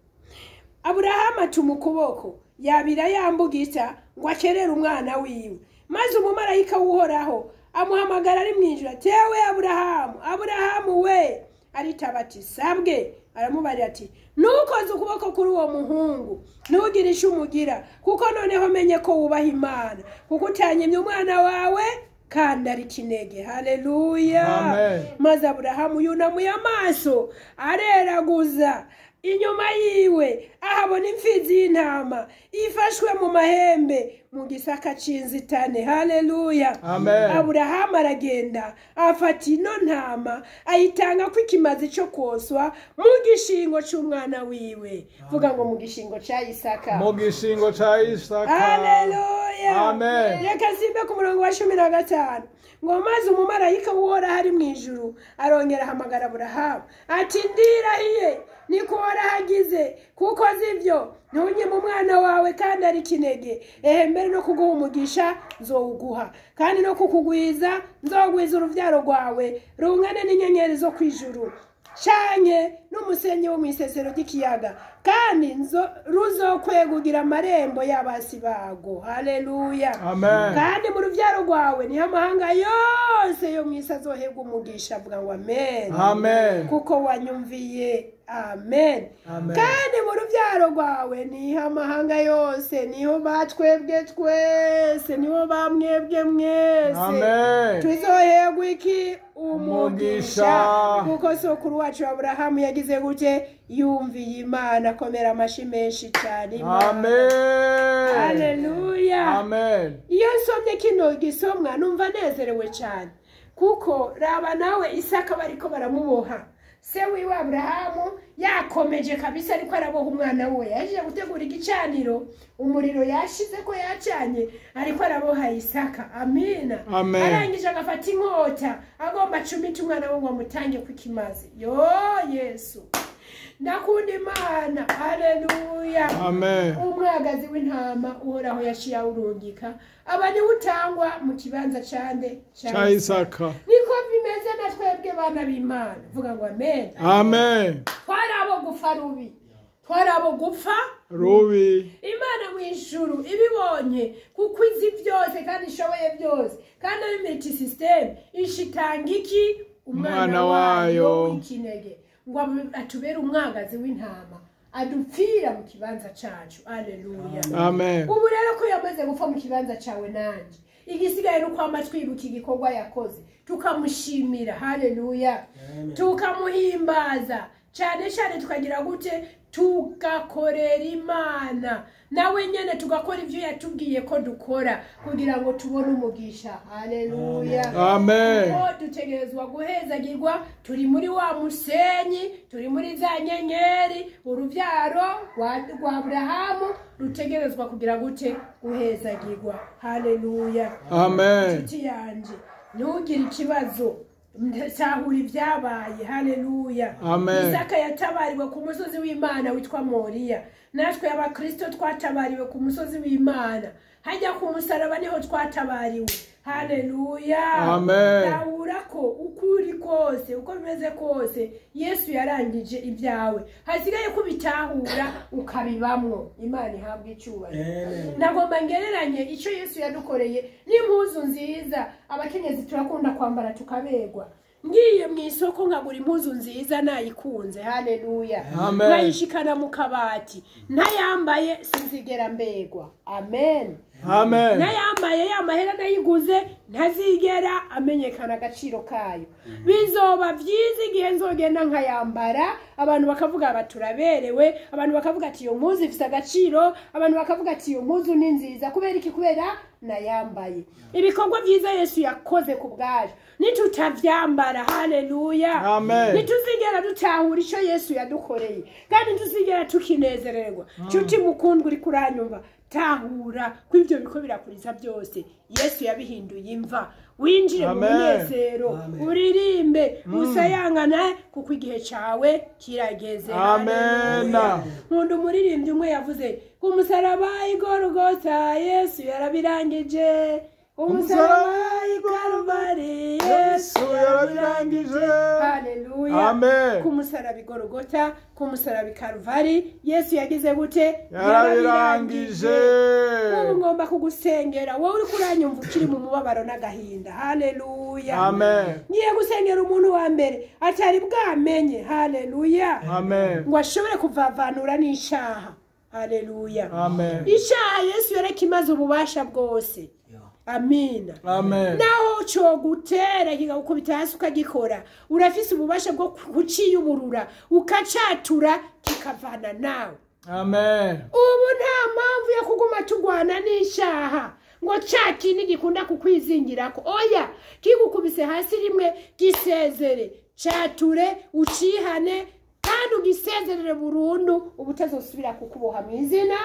Aburahamu atuma ukuboko, yabira yambugita ngo akerere umwana wiwe. Maze umumarayika w'Uhoraho amuhamagara ari mu ijuru ati: "Ewe Aburahamu, Aburahamu we!" Aritaba ati: "Sabwe." Aramubarira ati: "Ntukoze ukuboko kuri uwo muhungu, ntugire icyo umugira, kuko noneho menye ko wubaha Imana, kuko utanyimye umwana wawe kandi ari kinege." Haleluya. Amen. Maze Aburahamu yunamuye amaso, areraguza inyuma yiwe, ahabona imfizi y'intama ifashwe mu mahembe mu gisaka c'inzitane. Haleluya. Amen. Aburahamu aragenda, afata ino ntama, ayitanga ko ikimazi cyo koswa mu gishingo c'umwana wiwe. Vuga ngo mu gishingo ca Isaka. Mu gishingo ca Isaka. Haleluya. Amen. Reka simbe ku murongo wa 15. Ngo maze umumarayika w'Uhoraho ari mu ijuru arongera ahamagara Aburahamu ati: "Ndirahiye niko warahagize, kuko azi ibyo, ntunyime umwana wawe kandi ari kinege. Ehe, mbere no kuguha umugisha nzowuguha, kandi no kukugwiza nzogwiza uruvyaro rwawe rungane n'inyenyeri zo kw'ijuru canke n'umusenyi wo mw'isesero ry'ikiyaga, kandi ruzokwegugira amarembo y'abasi bago." Haleluya. Amen. Kandi mu ruvyaro rwawe niho amahanga yose yo mw'isi azoherwa umugisha. Avuga ngo amen. Amen. Kuko wanyumviye. Amen. Amen. Kandi mu ruvyaro rwawe niho amahanga yose, niho batwebwe twese, niho bamwebwe mwese Amen. tuzoherwa iki? Umugisha. Umugisha. Kuko sokuru wacu Aburahamu yagize gute? Yumviye Imana. Komera amashi menshi cyane Imana. Amen. Haleluya. Amen. Iyo nsomye kino gisomwa numva nezerewe cyane, kuko raba nawe Isaka bariko baramuboha, se wiwe Aburahamu yakomeje kabisa, ariko araboha umwana we, yaje gutegura igicaniro, umuriro yashize ko yacanye, ariko araboha Isaka. Amina. Amen. Arangije agafata inkota, agomba acumite umwana we ngo amutange ku kimazi. Yo Yesu! Ndakunda Imana. Haleluya. Amen. Umwagazi w'intama Uhoraho yaciye awurungika, aba niwe utangwa mu kibanza cande Ca Isaka. Niko bimeze na twebwe bana b'Imana. Vuga ngo amen. Amen. Twari abo gupfa rubi, twari abo gupfa Rubi. Imana mu ijuru ibibonye, kuko izi byose kandi ishoboye byose kandi ari multi system, ishitanga iki? Umwana wayo w'ikinege, ngo atubere umwagazi w'intama adupfira mu kibanza cacu. Aleluya. Amen. Ubu rero ko yamaze gupfa mu kibanza cawe nanje, igisigaye ni ukwama twibuka igikorwa yakoze, tukamushimira. Haleluya. Tukamuhimbaza cyane cyane, tukagira gute? Tugakorera Imana nawe nyene, tugakora ibyo yatubwiye ko dukora kugira ngo tubone umugisha. Haleluya. Amen. Kuko dutegerezwa guhezagirwa, turi muri wa musenyi, turi muri za nyenyeri, urubyaro rwa Aburahamu rutegerezwa kugira gute? Guhezagirwa. Haleluya. Amen. Inshuti yanje, ntugire ikibazo, tahura ibyabaye. Haleluya. Amen. Isaka yatabariwe ku musozi w'Imana witwa Moriya. Natwe abakristo twatabariwe ku musozi w'Imana, hajya ku musaraba niho twatabariwe. Haleluya. Amen. Tahura ko uko uri kose, uko bimeze kose, Yesu yarangije ibyawe, hasigaye kubitahura ukabibamwo. Imana ihabwe icyubahiro. Nagomba ngereranye icyo Yesu yadukoreye n'impuzu nziza. Abakenyezi turakunda kwambara tukaberwa. Ngiye mu isoko nkagura impuzu nziza nayikunze. Haleluya. Amen. Nkayishikana mu kabati, ntayambaye sinzigera mbegwa. Amen. Amen. Nayambaye ya mahera nayiguze ntazigera amenyekana agaciro kayo. Bizoba byiza igihe nzogenda nkayambara, abantu bakavuga bati turaberewe, abantu bakavuga ati iyo mpuzu ifite agaciro, abantu bakavuga ati iyo mpuzu ni nziza. Kubera iki? Kubera nayambaye. Ibikorwa byiza Yesu yakoze ku bwacu nitutavyambara, haleluya, Amen. ntituzigera dutahura icyo Yesu yadukoreye, kandi ntituzigera tukinezererwa. Nshuti mukundwa uri kuranyumva, tahura ko ibyo biko birakuriza byose Yesu yabihinduye imva. Winjire mu Amen. munezero, uririmbe, usayangane, kuko igihe cawe kirageze. Amen. Haleluya. Nkunda umuririmbyi umwe yavuze ku musaraba i Golgotha Yesu yarabirangije, umusaraba i Karuvali Yesu yarabirangije. Haleluya. Amen. Ku musaraba i Golgotha, ku musaraba i Karuvali, Yesu yagize gute? Yarabirangije. Ubu ngomba kugusengera wowe uri kuranyumva ukiri mu mubabaro n'agahinda. Haleluya. Amen. Ngiye gusengera umuntu wa mbere atari bwamenye, haleluya, Amen. ngo ashobore kuvavanura n'icyaha. Haleluya. Amen. Icyaha Yesu yarakimaze ububasha bwose. Amina. Amen. Naho cogutera kikagukubita hasi ukagikora, urafise ububasha bwo kuciyuburura ukacatura kikavana nawe. Amen. Ubu nta mpamvu yo kuguma tugwana n'icyaha ngo ca kindi gikunda kukwizingirako. Oya, kigukubise hasi rimwe gisezere, cature, ucihane kandi ugisezerere burundu, ubutazosubira kukuboha mu izina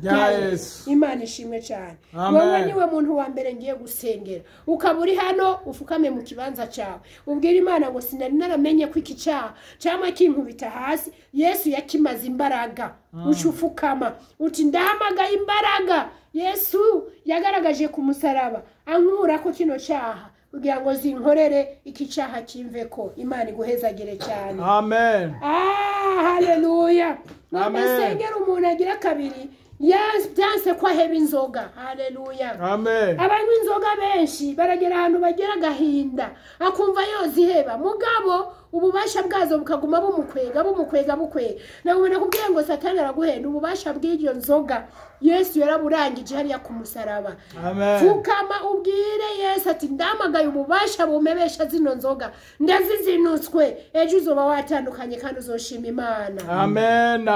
rya Yesu. Imana ishimwe cyane. Amen. Wowe niwe muntu wa mbere ngiye gusengera. Ukaba uri hano, ufukame mu kibanza cyawe, ubwire Imana ngo sinari naramenye ko iki cyaha cyangwa kinkubita hasi Yesu yakimaze imbaraga. Uca ufukama uti ndahamagaye imbaraga Yesu yagaragaje ku musaraba ankura ko kino cyaha, kugira ngo zinkorere iki cyaha kimveko. Imana iguhezagire cyane. Amen. Ah, haleluya. Amen. Amasengero umuntu agira kabiri byanse ko aheba inzoga. Haleluya. Amen. Abanywa inzoga benshi baragera ahantu bagira agahinda, akumva yoziheba, mugabo ububasha bwazo bukaguma bumukwega bumukwega bukwega. Nagomba nakubwira ngo Satani araguhenda. Ububasha bw'iyo nzoga Yesu yaraburangije hariya ku musaraba. Amen. Fukama ubwire Yesu ati ndamagaye ububasha bumebesha zino nzoga, ndazizinutswe. Ejo uzoba watandukanye kandi uzoshima Imana. Amen.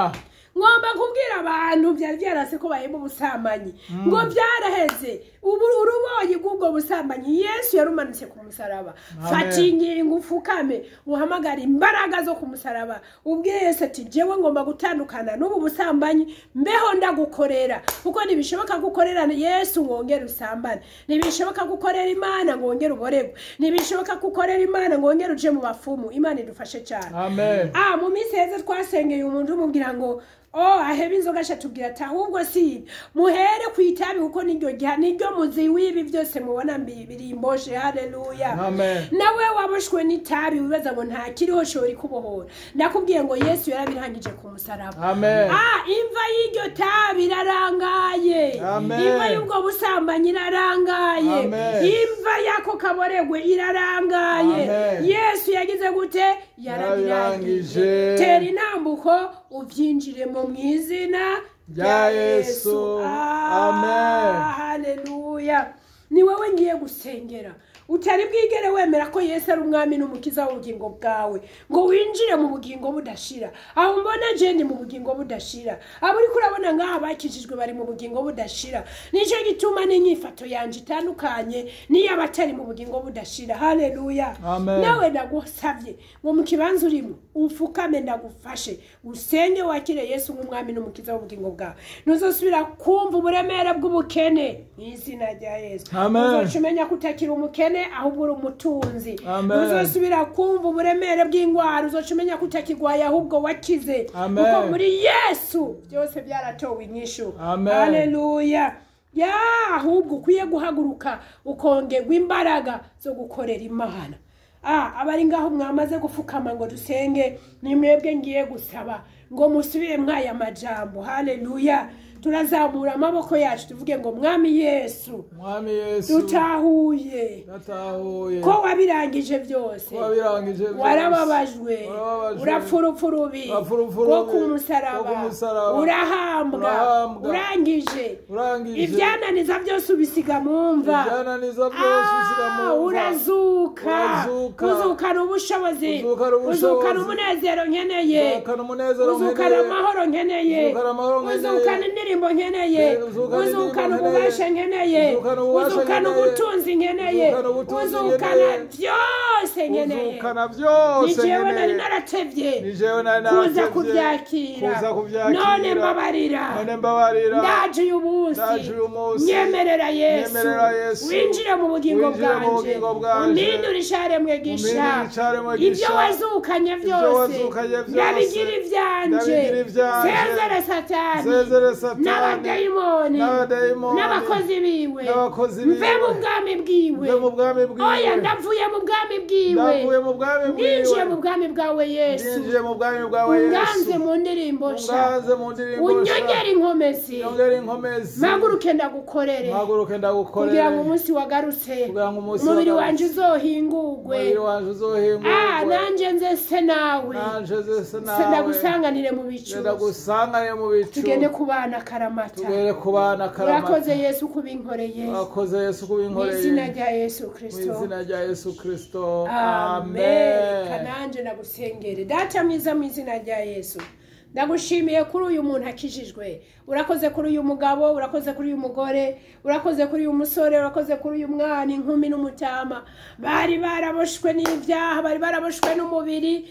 Ngomba kubwira abantu byari byarase ko bahemba ubusambanyi ngo byaraheze. Ubu uruboyi bw'ubwo busambanyi Yesu yarumanutse ku musaraba. Fata ingingo ufukame uhamagara imbaraga zo ku musaraba, ubwire Yesu ati jewe ngomba gutandukana n'ubu busambanyi, mbeho ndagukorera, kuko ntibishoboka gukorera Yesu ngongere usambane, ntibishoboka gukorera Imana ngongere uboregwe, ntibishoboka gukorera Imana ngongere uje mu bafumu. Imana idufashe cyane. Amen. Mu minsi heze twasengeye umuntu umubwira ngo ahebe inzoga ashatubwira ati ahubwo si muhere ku itabi, kuko niryo giha niryo muzi w'ibi byose mubona birimboshe. Haleluya. Amen. Nawe waboshwe n'itabi wibaza ngo nta kiriho shori kubohora, ndakubwiye ngo Yesu yarabirangije ku musaraba. Amen. Imva y'iryo tabi irarangaye. Amen. Imva y'ubwo busambanyi irarangaye. Amen. Imva y'ako kaboregwe irarangaye. Amen. Yesu yagize gute? Yarabirangije. Tera intambuko ubyinjiremo mu izina rya Yesu. Amen. Haleluya. Ni wowe ngiye gusengera utari bwigere wemera ko Yesu ari umwami n'umukiza w'ubugingo bwawe, ngo winjire mu bugingo budashira. Aho mbona je ni mu bugingo budashira, abo uriko urabona ngaha bakijijwe bari mu bugingo budashira. Nico gituma n'inyifato yanje itandukanye n'iy'abatari mu bugingo budashira. Haleluya. Nawe ndagusavye ngo mu kibanza urimo ufukame, ndagufashe usenge wakire Yesu nk'umwami n'umukiza w'ubugingo bwawe. Ntuzosubira kumva uburemere bw'ubukene mu izina rya Yesu. Uzoca umenya ko utakiri umukene ahubwo uri umutunzi. Uzosubira kumva uburemere bw'ingwara, uzoca umenya ko utakigwaye ahubwo wakize, kuko muri Yesu byose byaratowe inyishu. Haleluya. Ya ahubwo ukwiye guhaguruka ukongerwa imbaraga zo gukorera Imana. Abari ngaho mwamaze gufukama ngo dusenge, ni mwebwe ngiye gusaba ngo musubire mwaya majambo. Haleluya. Turazamura amaboko yacu tuvuge ngo Mwami Yesu, Mwami Yesu, dutahuye ko wabirangije byose, warababajwe, urapfurupfurubi rwo ku musaraba, urahambwa, urangije ibyananiza byose ubisiga mu mva, urazuka, uzukana ubushobozi, uzukana umunezero nkeneye, uzukana amahoro nkeneye, uzukana indirimbo nkeneye, uzukana ububasha nkeneye, uzukana ubutunzi nkeneye, uzukana byose nkeneye. Ni jewe nari naratevye kuza kubyakira, none mbabarira, ndaje uyu munsi, nyemerera Yesu winjire mu bugingo bwanje, umpindure icaremwe gisha, ibyo wazukanye byose ndabigira ivyanje, sezere Satani n'abadayimoni n'abakozi biwe, mve mu bwami bwiwe. Oya, ndavuye mu bwami bwiwe, ninjiye mu bwami bwawe Yesu, unganze mu ndirimbo nshya, unyongere inkomezi, mpaguruke ndagukorere, kugira ngo umunsi wagarutse umubiri wanje uzohingurwe, nanje nze se nawe ndagusanganire mu bicu, tugende kubana karamata. Urakoze Yesu kubinkoreye, mu izina rya Yesu Kristo, amen. Kananje ndagusengere Data mwiza, mu izina rya Yesu ndagushimiye kuri uyu muntu akijijwe. Urakoze kuri uyu mugabo, urakoze kuri uyu mugore, urakoze kuri uyu musore, urakoze kuri uyu mwana, inkumi n'umutama. Bari baraboshwe n'ibyaha, bari baraboshwe n'umubiri,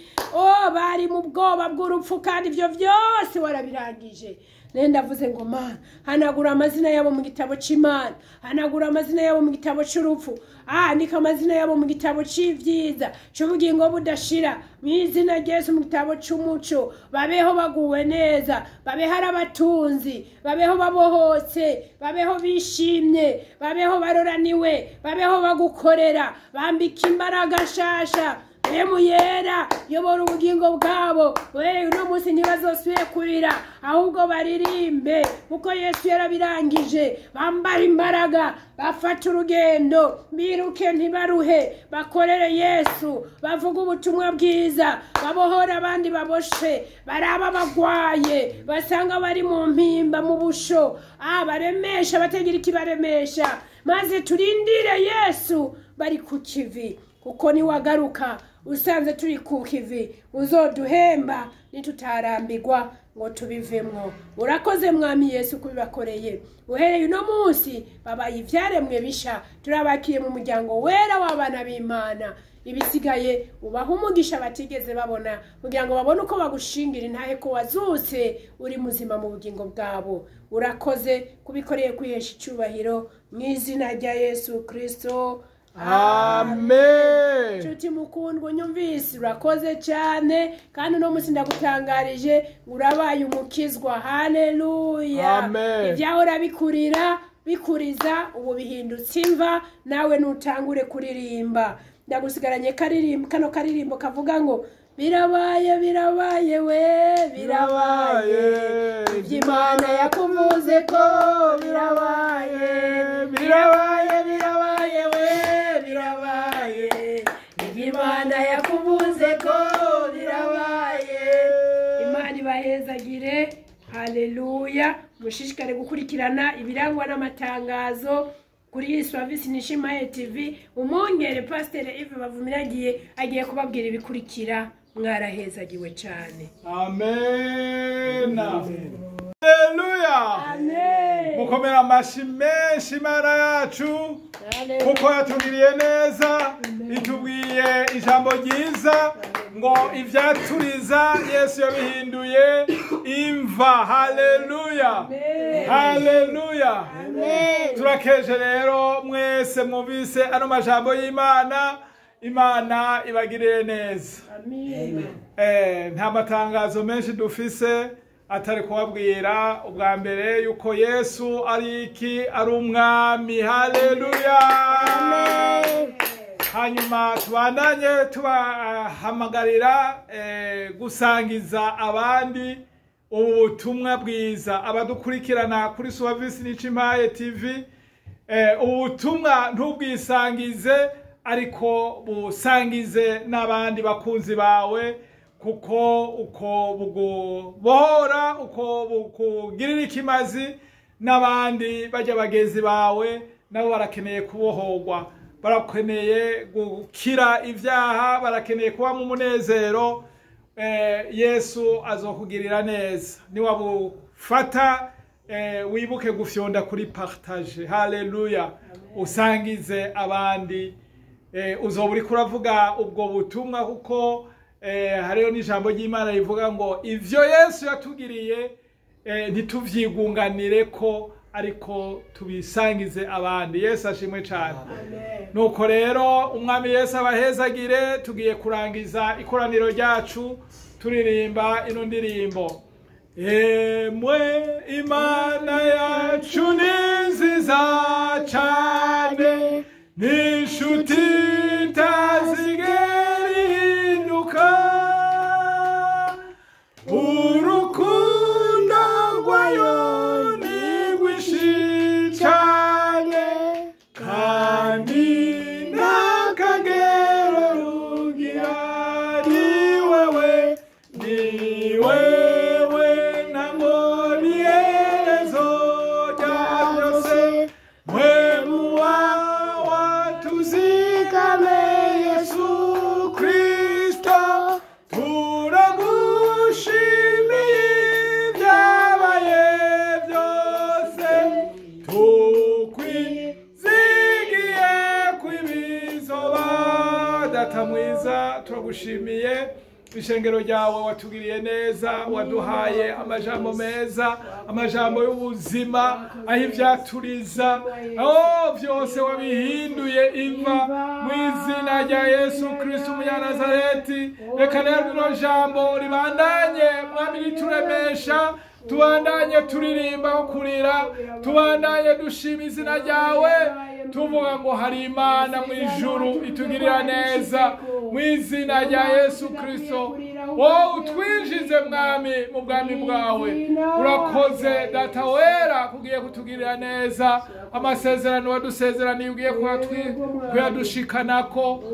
bari mu bwoba bw'urupfu, kandi ibyo byose warabirangije. Ndavuze ngo Mana, hanagura amazina yabo mu gitabo c'Imana, hanagura amazina yabo mu gitabo c'urupfu, andika amazina yabo mu gitabo c'ivyiza c'ubugingo budashira, mu izina rya Yesu, mu gitabo c'umuco. Babeho baguwe neza, babeho ari abatunzi, babeho babohotse, babeho bishimye, babeho baroraniwe, babeho bagukorera, bambika imbaraga nshasha. Emu yera yobora ubugingo bwabo. Uno munsi ntibazosubire kurira, ahubwo baririmbe, kuko Yesu yarabirangije. Bambara imbaraga, bafata urugendo, biruke ntibaruhe, bakorere Yesu, bavuge ubutumwa bwiza, babohora abandi baboshe, baraba bagwaye, basanga bari mu mpimba mu busho, baremesha batagira ikibaremesha, maze turindire Yesu bari ku kivi, kuko niwagaruka Usanze turi ku kivi uzoduhemba nitutarambirwa ngo tubivemwo. Urakoze Mwami Yesu kubibakoreye. Uhereye uno munsi babaye ivyaremwe bisha, turabakiye mu muryango wera w'abana b'Imana. Ibisigaye ubaha umugisha batigeze babona, kugira ngo babone uko bagushingira intahe ko wazutse uri muzima mu bugingo bwabo. Urakoze kubikoreye kwihesha icyubahiro mu izina rya Yesu Kristo. Amen. Nshuti mukundwa unyumvise, urakoze cyane, kandi uno munsi ndagutangarije urabaye umukizwa. Haleluya. Amen. Ibyahora bikurira bikuriza ubu bihindutse imva, nawe nutangure kuririmba. Ndagusigaranye kano karirimbo kavuga ngo birabaye, birabaye we, birabaye, iby'Imana yakuvuze ko birabaye, birabaye, birabaye we, birabaye, iby'Imana yakuvuze ko birabaye. Imana ibahezagire. Haleluya. Mushishikare gukurikirana ibirangwa n'amatangazo kuri Service Nishimaye TV. Umwungere Pastor Yves Bavumiragiye agiye kubabwira ibikurikira. Mwarahezagiwe cyane. Amen. Haleluya. Amen. Mukomera amashi menshi Imana yacu, kuko yatugiriye neza, itubwiye ijambo ryiza ngo ivyaturiza Yesu yabihinduye imva. Haleluya. Haleluya. Turakeje rero mwese mwumvise ano majambo y'Imana. Imana ibagirire neza. Amen. Nta matangazo menshi dufise atari kubabwira ubwa mbere yuko Yesu ari iki, ari umwami. Haleluya. Hanyuma tubandanye tubahamagarira gusangiza abandi ubutumwa bwiza. Abadukurikirana kuri Service Nishimaye TV, ubutumwa ntubwisangize, ariko busangize n'abandi bakunzi bawe, kuko uko bugubohora, uko bukugirira ikimazi, n'abandi bajya bagenzi bawe nabo barakeneye kubohorwa, barakeneye gukira ibyaha, barakeneye kuba mu munezero. Yesu azokugirira neza niwabufata. Wibuke gufyonda kuri partage. Haleluya. Usangize abandi. Uzoba uriko uravuga ubwo butumwa, kuko hariyo n'ijambo ry'Imana rivuga ngo ivyo Yesu yatugiriye ntituvyigunganire ko, ariko tubisangize abandi. Yesu ashimwe cyane. Nuko rero umwami Yesu abahezagire. Tugiye kurangiza ikoraniro ryacu turirimba ino ndirimbo. Emwe Imana yacu ni nziza cyane, ni inshuti itazigera ihinduka, urukundo rwayo ni rwinshi cyane, kandi nta kagero rugira. Ni wewe, ni wewe ntabwo ni iherezo rya byose. Mwemuwa watuzigame Yesu Kristo, turagushimiye ibyabaye byose, tukwizigiye kw'ibizoba. Data mwiza, turagushimiye ishengero ryawe watugiriye neza, waduhaye amajambo meza, amajambo y'ubuzima, aho ivyaturiza aho byose wabihinduye imva mu izina rya Yesu Kristo umunyanazareti. Reka rero rino jambo ribandanye Mwami rituremesha, tubandanye turirimba aho kurira, tubandanye dushima izina ryawe, tuvuga ngo hari Imana mu ijuru itugirira neza mu izina rya Yesu Kristo. Wowe utwinjize Mwami mu bwami bwawe. Urakoze Data wera kugiye kutugirira neza, amasezerano wadusezeraniye ugiye kuyadushikanako,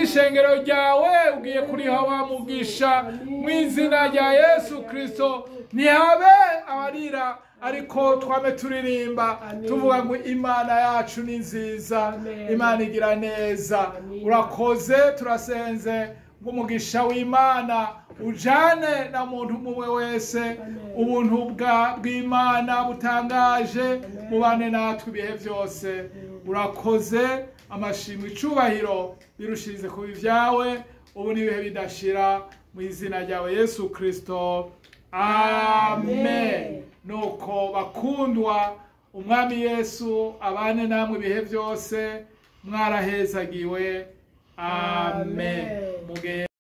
ishengero ryawe ugiye kuriha wa mugisha mu izina rya Yesu Kristo. Ntihabe abarira, ariko twame turirimba tuvuga ngo Imana yacu ni nziza, Imana igira neza. Urakoze, turasenze Ngo umugisha w'Imana ujane na muntu umwe wese, ubuntu bw'Imana butangaje mubane natwe ibihe byose. Urakoze, amashimwe icubahiro birushirize kuba ibyawe ubu n'ibihe bidashira, mu izina ryawe Yesu Kristo, amen. Nuko bakundwa, Umwami Yesu abane namwe ibihe byose, mwarahezagiwe. Amen. Mugende.